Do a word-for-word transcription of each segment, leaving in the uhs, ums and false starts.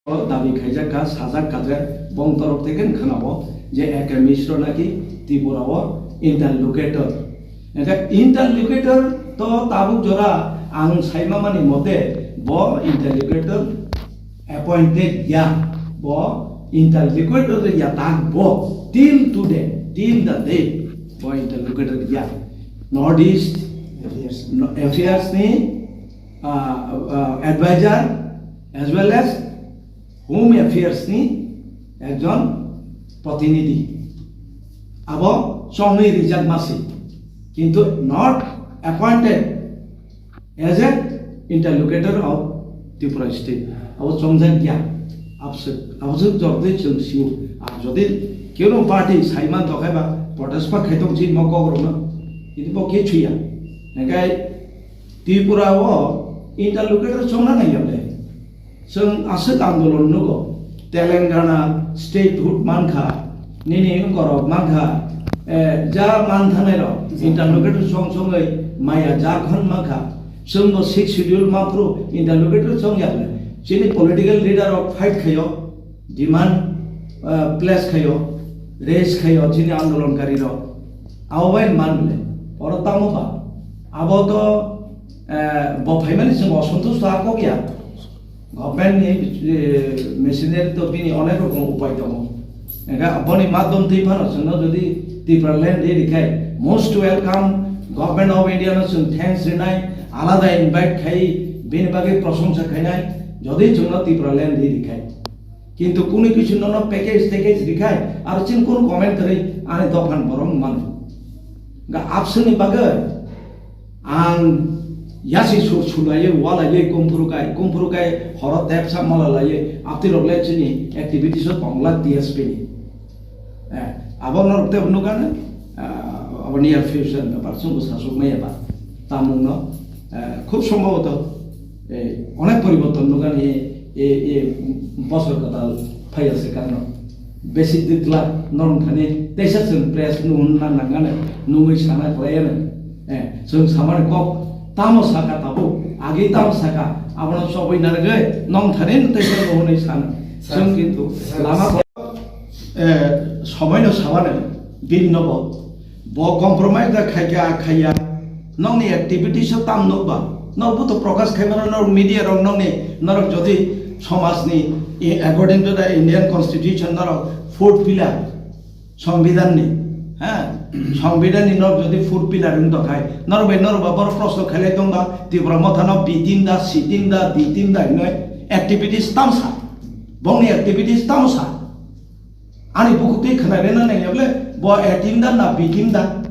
O dabi khaijak kha, sajak kha je bong torok theke khwnao je A K Mishra naki Tripura o interlocutor. Engkhe interlocutor to tabuk jora ang saima mani mote bo interlocutor appointed ya, bo interlocutor ya tak bo till today, till the day bo interlocutor ya. North East Affairs. No, affairs ni, ah, ah, advisor as well as Home Affairs ni ekjon protinidhi. Abo chongwi rijak masi, kintu not appointed as a interlocutor of Tripura state. Abo chongjak ya. Abswk, abswk jordwi chwng sio. Ar jodi keno party saiman tokhai ba protest pa khai tong chini mo kok rokno. Kintu bo khe chuya. Engkai Tripura o interlocutor chongna nai yale. Chwng aswk andolon nugo. Telangana statehood mankha, nini wngkorok mankha, eh, ja manthanai rok, ja. Interlocutor song songwi maya Jharkhand mankha. Chwngbo sixth schedule maphru interlocutor song yakle. Chini political leader rok fight khayo, demand, eh, place khayo, raise khayo, chini andolonkari rok. Abo bai manle. Oro tamo ba. Abo to, eh, bo phaimani chwng osontusto hakok ya. Government ni, eh, machinery to bini onek rokom upai tongo. Engkha boni madhyom twi phano chwngno jodi Tipraland ri rikhai, most welcome, Government of India no chwng thanks rinai, alada invite khai, bini bagwi prosongsa khainai, jodi chwngno Tipraland ri rikhai. Kintu kunu kisu nono package, package rikhai, aro chwng kunu comment kwrwi ani dophan borok mano. Ga abswkni bagwi ang yasi sur sulaiwi, walaiwi, kumphuru kai, kumphuru kai, horo tepsa malalaiwi, aptirok le chini activities o tongla T S P ni. Eh, abo norok tebo nukha na, ah, abo near future ni bapar chwngbo sasuk maya ba. Tamungno, eh, khub sombhoboto, eh, onek poriborton nukha ni, eh, eh, bosor kwtal phaiya se kano. Basic dikla norok thani teisa chwng press nuhun na nangani nungwi sana khlaiya na. Eh, chwng samani kok tamo saka tabuk, agi tamo saka, abono chobwi narwgwi nong thani teisa nuhunwi sana. Chwng kintu lama eh, somoino sabani bini nobo bo compromise da khaikha khaiya nokni activities o tam nukba nok buto prokash khaimano norok media rok nokni norok jodi somajni i- according to the Indian constitution norok fourth pillar songbidanni ha songbidanni norok jodi fourth pillar wng tongkhai norok bai norok ba borok proshno khailai tongba Tipra mothano B team da C team da D team da hinoi activities tamsa bongni activities tamsa Ani bukhuk twi khwnai rwna nai le bo A team da na B team da.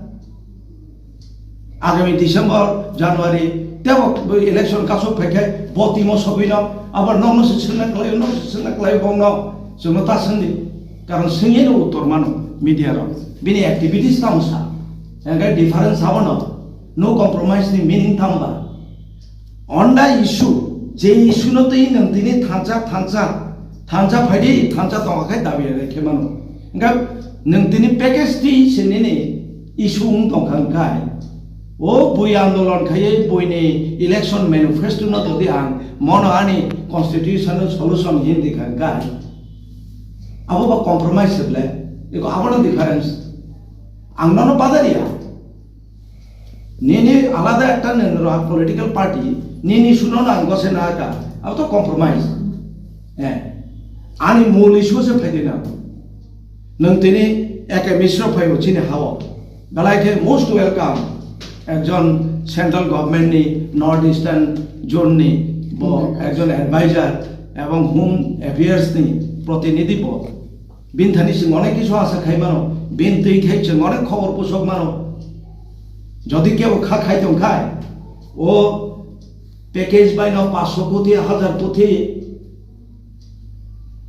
Agami December, January, tebo election kasuk phai khe bo team o sogwi no, abar nokno se swngna klai, nokno se swngna klai bongno, chwngno ta swngdi. Karon swngye no uttor mano media rok. Bini activities tamo sa. Engkhe difference abono, no compromise ni meaning tamo ba. Honda issue, je issue no twi nwng tini thansa, thansa, thansa phaidi, thansa tongkha khai dabi rai khe mano. Engkha nwng tini package twi se nini issue wng tongkha khai. O bui andolon khaiwi buini election manifesto no todi ang mono ani constitutional solution hin di kha khai. Abo ba compromise se ble, eko abono difference. Ang nono badariya. Nini alada ekta nini rok political party, nini suno nang gose na ka, abo to compromise. Eh, ani mul issue se phaidi na. Nwng tini A K Mishra phaibo chini hao. Belai khe most welcome. Ekjon central government ni North Eastern zone ni bo ekjon advisor ebong Home Affairs ni protinidhi bo. Bini thani chwng onek kisu asa khai mano, bini twi khai chwng onek khobor pusok mano. Jodi kebo kha khai tong khai, o package bai no paanch sho koti, hajar koti,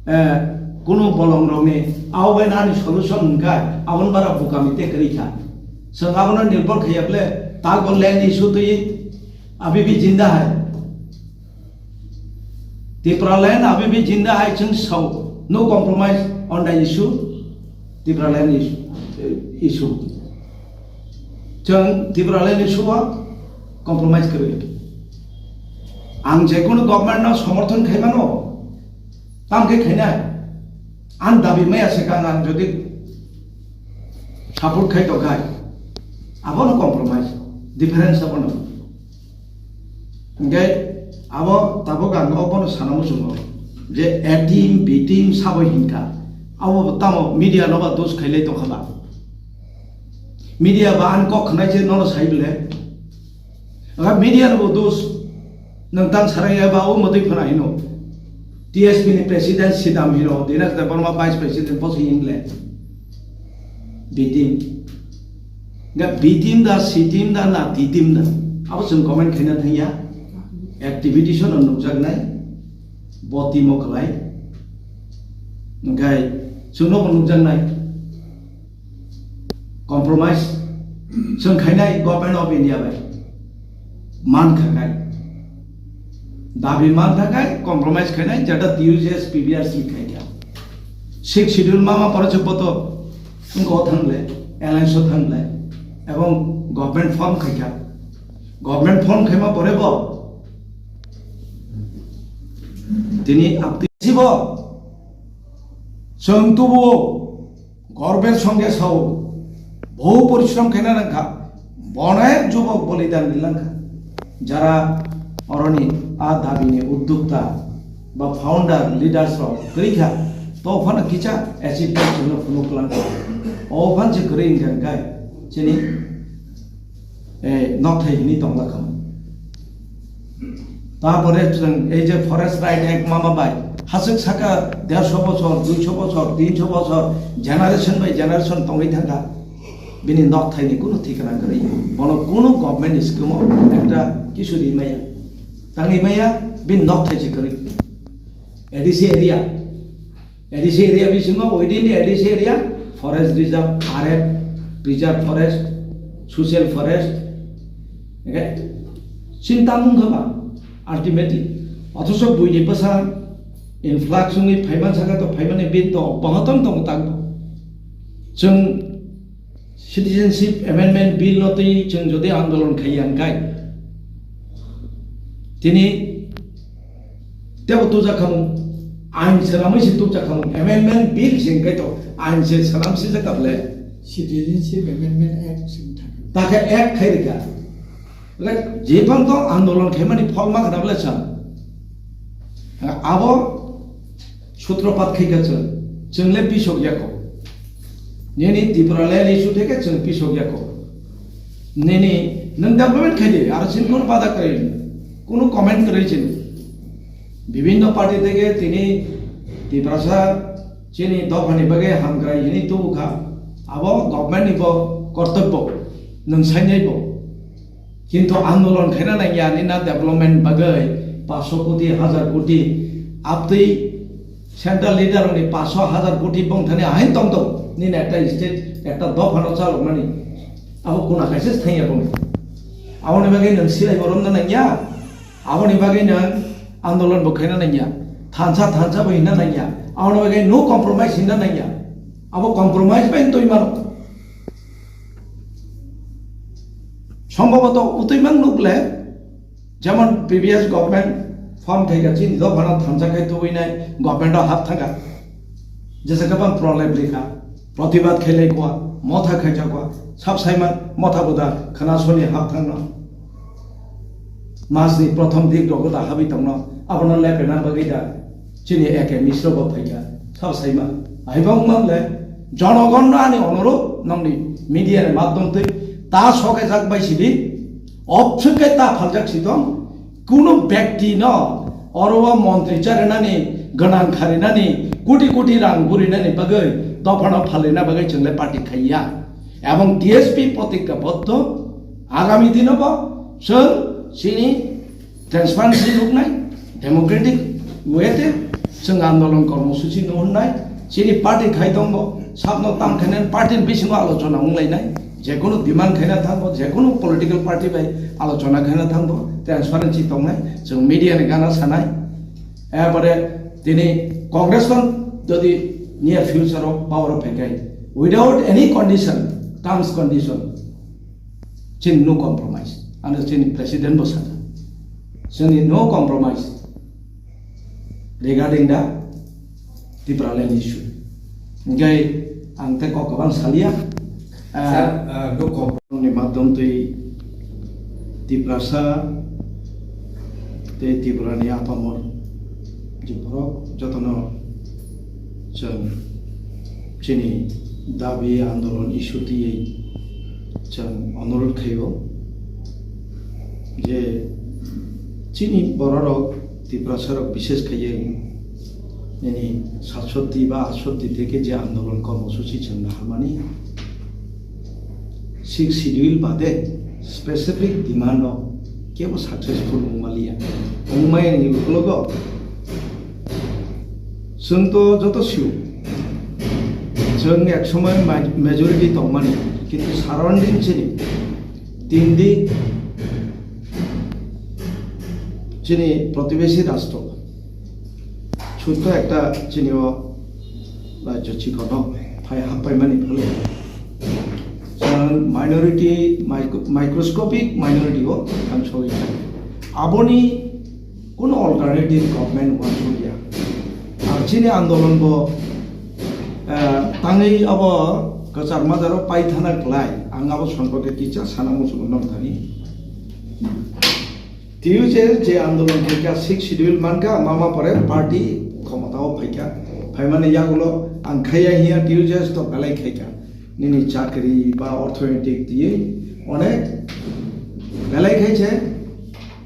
eh, kunu bolong rokni, abo bai nani solution hwn khai, aboni bara bukami te kwrwi kha. Chwng abono nirbhor khaiya ble, ta bo land issue twi, abhi bhi jinda hai. Tipraland abhi bhi jinda hai chwng sao. No compromise on the issue. Tipraland issue. Issue. Chwng Tipraland issue o compromise kwrwi. Ang jekunu government no somorthon khai mano. Tamo khe khainai, ang dabi maya se kang ang jodi support khai tongkhai, abono compromise, difference abono. Hingke abo tabuk ang obono sana muchungo je A team, B team sabo hinkha, abo tamo media no ba dos khailai tongkha ba? Media ba ang kok khnai je nono sai bile? Aga media no bo dos, nang tang sarai ya ba o motoi phana hino. T S P ni president sidam hino, Dinesh Debbarma vice president bo si hingle. B team. Ga B team da, C team da, na D team da. Abo chwng comment khaina thangya. Activity sono nukjaknai. Bo team o khlai. Hingkai chwngno bo nukjaknai. Compromise chwng khainai Government of India bai. Man khakai. Dabi man khakai, compromise khainai, jeta T U J S, P B R C khaikha. Sixth Schedule mama pore chwng poto wngko thangle, alliance o thangle, ebong government form khaikha. Government form khaima pore bo tini apti sibo chwng tubuo gorber songe sao, bohu porishrom khaina nangkha, bonek jubok bolidan dilangkha. Jara oroni a dabini uddokta ba founder leaders rok kwrwi kha, to phano kisa achievement chwngno phunuk langkha. O phan se kwrwi wngkha hwnkhe chini, eh, nokthai hini tongla kha. Tapore chwng ei je Forest Right Act mama bai haswk saka dersho bochor, duisho bochor, tinsho bochor, generation by generation tongwi thangkha. Bini nokthaini kunu thikna kwrwi. Bono kunu government scheme o ekta kisu ri maya. Tangwi maya, bini nokthai se kwrwi. A D C area. A D C area bisingo within the A D C area, forest reserve, R F, preserve forest, social forest, okay? Chinta mung kha ba, ultimately. Othocho buini bwsa influx wngwi phaiman saka to phaimani bin to bahaton tongo tang. Chwng Citizenship Amendment Bill no twi chwng jodi andolon khai yang kai, tini tebo tubjak khamung, ain swnamwi se tubjak khamung, Amendment Bill se hwnkhe to ain se swnam sijak kable. Citizenship Amendment Act se wngkha. Takhe Act khai rikha. Like, je phang to andolon khaimani phol ma khna bole sa. Abo sutropat khai kha chwng, chwng le bisok yako. Nini Tripura le issue theke chwng bisok yako. Nini nwng development khai di, aro sin kono bada kwrwi, kono comment kwrwi chini. Bibhinno party theke tini Tiprasa chini dophani bagwi hamkrai hini tubu kha. Abo government ni bo kortobbo, nwng sainai bo. Kintu andolon khaina nangya nini development bagwi paanch sho koti, hajar koti, aptwi central leader ni paanch sho, hajar koti bongthani ahin tongtong nini ekta state, ekta dophano chalokmani. Abo kuna kaisa thangya boni. Aboni bagwi nwng silai boromna nangya, aboni bagwi nwng andolon bo khaina nangya, thansa thansa bo hinna nangya, aboni bagwi no compromise hinna nangya. Abo compromise bai twi mano. Sombhoboto utwi mang nukle, jemon previous government form khaikha, chini dophano thansa khai tubui nai government o hap thangkha. Jesa kwbang problem rikha, protibad khailai kwa, motha khaijak kwa, sab saiman motha boda khana soni hap thangno. Masni prothom dik rogo da habwi tongno, abono lepena bagwi da chini A K Mishra bo phaikha, sabo saima. Aibang mangle, jonogon no ani onurodh, nongni media ni madhyom twi ta sokejak bai sidi, option kai ta phaljak sidong, kuno byakti no oro o montri charinani, gwnang kharinani, koti koti rang burinani bagwi, dophano phalina bagwi chwngle party khaiya. Ebong T S P protignaboddo, agami dino bo chwng chini transparency ruknai, democratic way te chwng andolon kormosuchi no hwnnai, chini party khai tongbo, sakno tam khainai party ni bisingo alochona wnglainai, jekunu demand khaina thangbo, jekunu political party bai alochona khaina thangbo, transparency tongnai, chwng media ni gana sanai. Ebare tini Congress no jodi near future o power o phaikai, without any condition, terms condition, chini no compromise. Ano chini president bo sana, chini no compromise regarding the Tipraland issue. Hingke ang tei kok kwbang salia. Ah, Sir, ah, no comment. Ni madhyam twi Tiprasa tei Tripura ni apamor je borok jotono chwng chini dabi andolon issue twiwi chwng onurodh khaio je chini bororok Tiprasarok bishes khaiwi nini satshoti ba atshoti theke je andolon kormosuchi chwng naharmani, Sixth Schedule bade specific demand rok kebo successful wngmaliya. Wngmaya ni ukologo chwng to joto sio, chwng ek somoy ma-, majority tongmani, kintu surrounding chini tindi chini protibesi rastro, sutto ekta chini o rajyo chikono phai happaimani phale chwng minority, micro-, microscopic minority o thangsogwi kha. Aboni kuno alternative government wansukya. Ar chini andolon bo, eh, tangwi abo kwchar madaro paithana klai, ang abo sompake kisa sana muchungo nong thani. Twiwi je, je andolon khaikha, Sixth Schedule mankha, mama pore party khomotao phaikha. Phaimani yagulo ang khaiya hiya twiwi je to belai khaikha. Nini chakri ba orthoetic twiwi onek belai khaiche.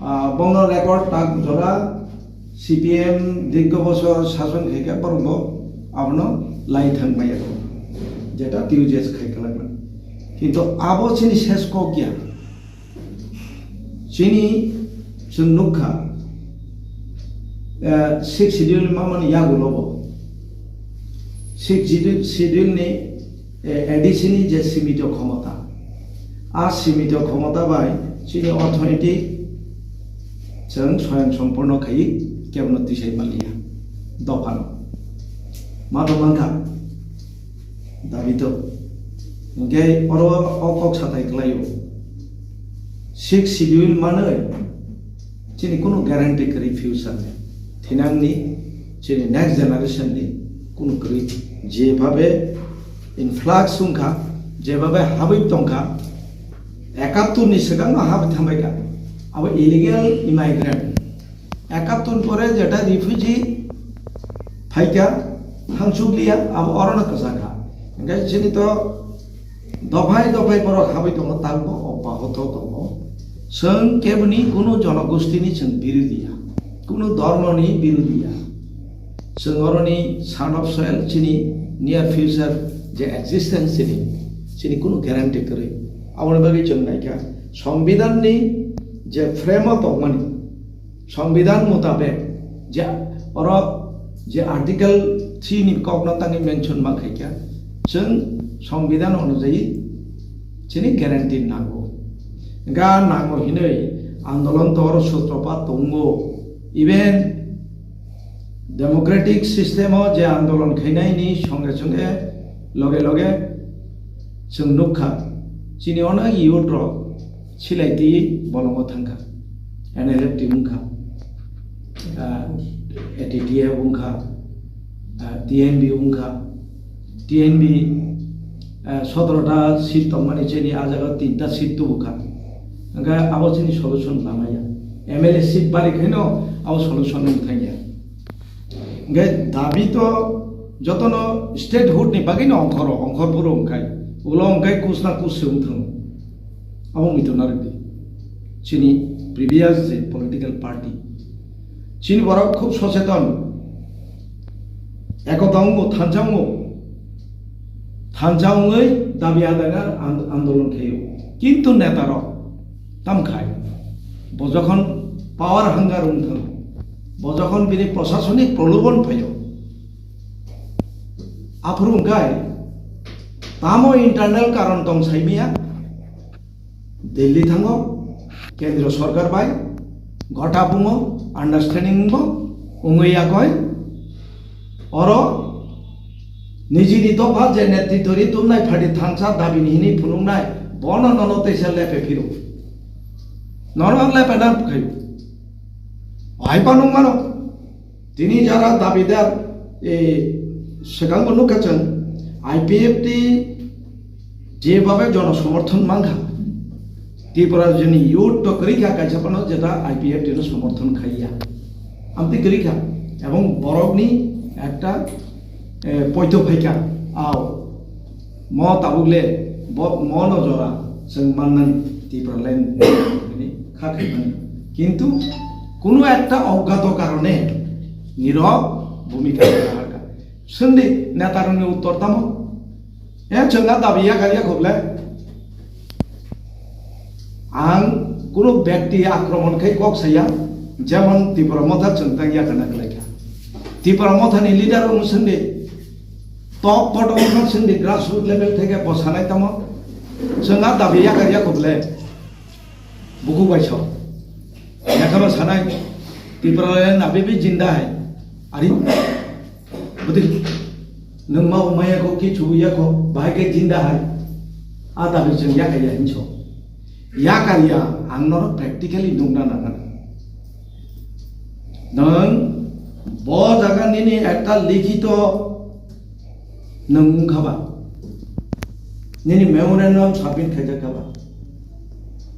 Ah, bono record tak jora C P M dirgho bosor sason khaikha borokbo abono lai thang maya. Jeta twiwi je khai kalakna. Kintu abo chini ses kok ya. Chini chwng nukha, eh, Sixth Schedule mamani yagulo bo. Sixth Schedule, Schedule ni, eh, A D C ni je simito khomota. A simito khomota bai chini orthoetic chwng soyang sompurno khai kebono tisai maliya. Dophano. Ma dopha wngkha. Dabi to. Hingke oro o kok satai kwlaio. Sixth Schedule manwi chini kunu guarantee kwrwi future ni. Thinangni chini next generation ni kunu kwrwi. Jebhabe influx wngkha, jebhabe habwi tongkha, ekattor ni swkangno habwi thangbaikha. Abo illegal immigrant. Ekattor pore jeta refugee phaikha, thangsukliya, abo orono kwchakha. Hingke chini to dophai dophai borok habwi tongo, takbo obbahoto tongo. Chwng keboni kunu jonogostini chwng birodhi ya, kunu dhormoni birodhi ya. Chwng oroni son of soil chini near future je existence chini, chini kunu guarantee kwrwi. Aboni bagwi chwng naikha, Songbidanni je frame o tongmani, Songbidan mutabek je oro je Article three ni kokno tangwi mention ma khaikha, chwng Songbidan onujayi chini guarantee nango. Ga nango hinwi andolon to oro sutropat tongo. Even democratic system o je andolon khainai ni songe songe loge loge chwng nukha, chini onek youth rok silai twi bolongo thangkha. N L F T wngkha, ah, A T T F wngkha, ah, T N B wngkha, T N B, ah, sotoro ta seat tongmani chini ah jaga tinta seat tubukha. Hingkhe abo chini solution lamaya. M L A seat bari khaino abo solution wng thangya. Hingkhe dabi to jotono statehood ni bagwino ongkhoro, ongkhor phuru wngkhai. Ulo wngkhai kus na kus se wng thango. Abo muitu narwkdi. Chini previous je political party. Chini borok khub socheton. Ekota wngo, thansa wngo. Thansa wngwi dabi adaina and-, andolon khaio. Kintu netarok tamkhai. Bo jokhon power hunger wng thango. Bo jokhon bini prosasonik prolobon phaio. Aphuru wngkhai tamo internal karon tong saimaya. Delhi thango, kendro sorkar bai gota bungo, understanding bo wngwi yakoi. Oro nijini dopha je netritwri tumnai pharti thansa dabini hinwi phunuknai, bono nono teisa lepe phiro. Nono lepe na khayo. Hai panung mano. Tini jara dabidar E, swkangbo nukha chwng, I P F T jebabe jono somorthon mankha, Tripura rajyoni youth to kwrwi kha kaisa phano jeta I P F T no somorthon khaiya. Amtwi kwrwi kha. Ebong borokni ekta, e, poito phaikha. Ao, mo tabuk le, bo, mo no jora chwng mannani Tipraland ni kha khaimani. Kintu kuno ekta oggato karone nirok bhumika raha kha. Swngdi netarokni uttor tamo? E chwng a dabi yakar yakhoble. Ang kuno byakti akromon khai kok saya, jemon Tipra Motha chwng tang yakana kwlaikha. Tipra Mothani leader wng swngdi, top bottom wng swngdi, grassroot level theke bo sanai tamo? Chwng a dabi yakar yakhoble. Buku bai sok. Yakama sanai, Tipra le nabi bi jinda hai. Ari, budi, nung ma umaya ko ki chu ya ko, bahai ke jinda hai. A dabi chwng yakar ya hinso. Yakar ya, ang noro practically nungna nangan. Nung bo jaga nini ekta likhito nung wngkha ba. Nini memorandum submit khaijak kha ba.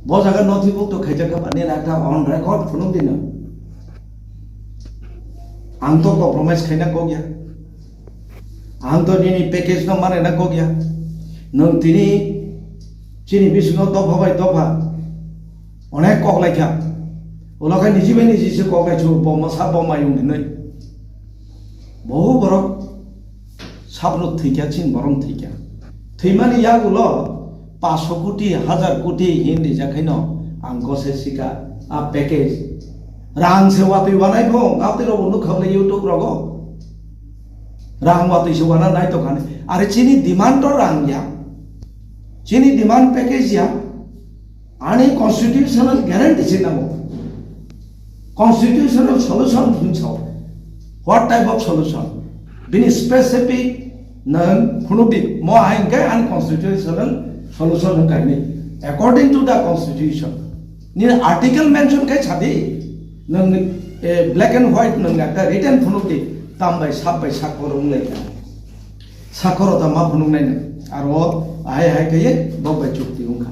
Bo jaga nothibukto khaijak kha ba. Nini ekta on record phunuk di nung. Ang to compromise khaina kok ya. Ang to nini package no mane na kok ya. Nung tini chini bisingo dopha bai dopha onek kok lai kha. Ulo khe niji bai niji se kok lai chu bo masa bo mayung hinwi. Bohu borok sabrok thwikha, chini borom thwikha. Thwimani yagulo paanch sho koti, hajar koti hin rijak khaino ang gose sika a package. Rang se watwi wanai pho, ngaptwi rogo nukha bole YouTube rogo. Rang watwi se wana nai tongkhani. Are chini demand to rang ya. Chini demand package ya. Ani constitutional guarantee se nango. Constitutional solution hinwi sao. What type of solution? Bini specific nang phunukdi, mo hai hwnkhe ani constitutional solution hwnkha hinwi. According to the constitution. Nini article mention khai sadi, nang, eh, black and white nang ekta written phunukdi, tam bai sab bai sakkor wnglaikha. Sakhoro ta ma phunuknai nang. Aro hai hai kaiye bok bai chukti wngkha.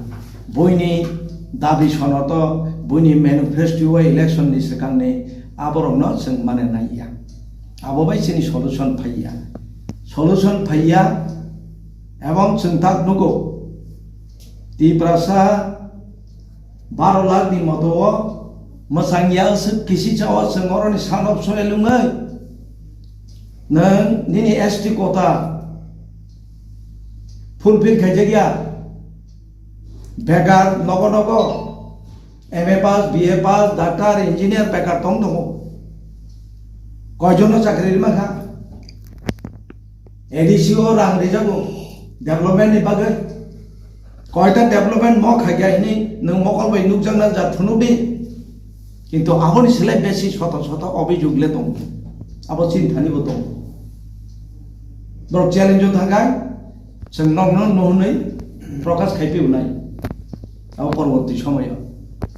Buini dabi sono to, buini manifesto o election ni swkangni aborokno chwng mane naiya. Abo bai chini solution phaiya. Solution phaiya, ebong chwng tak nugo. Tiprasa baro lakh ni moto o mwchang ya swk kisi cha o chwng oroni son of soil wngwi nwng nini S T quota fulfill khaijak ya. Bekar nogo nogo M A pass, B A pass, doctor, engineer bekar tong tongo. Koijono chakri rima kha? A D C o rang rijago development ni bagwi. Koita development mo khaikha hini nwng mokol bai nukjakna jat phunukdi. Kintu aboni slai besi soto soto obhijog le tongo. Abo chini thani bo tongo. Borok challenge o thangkha, chwng nokno nuhunwi prokash khai phi unai. Abo porborti somoyo.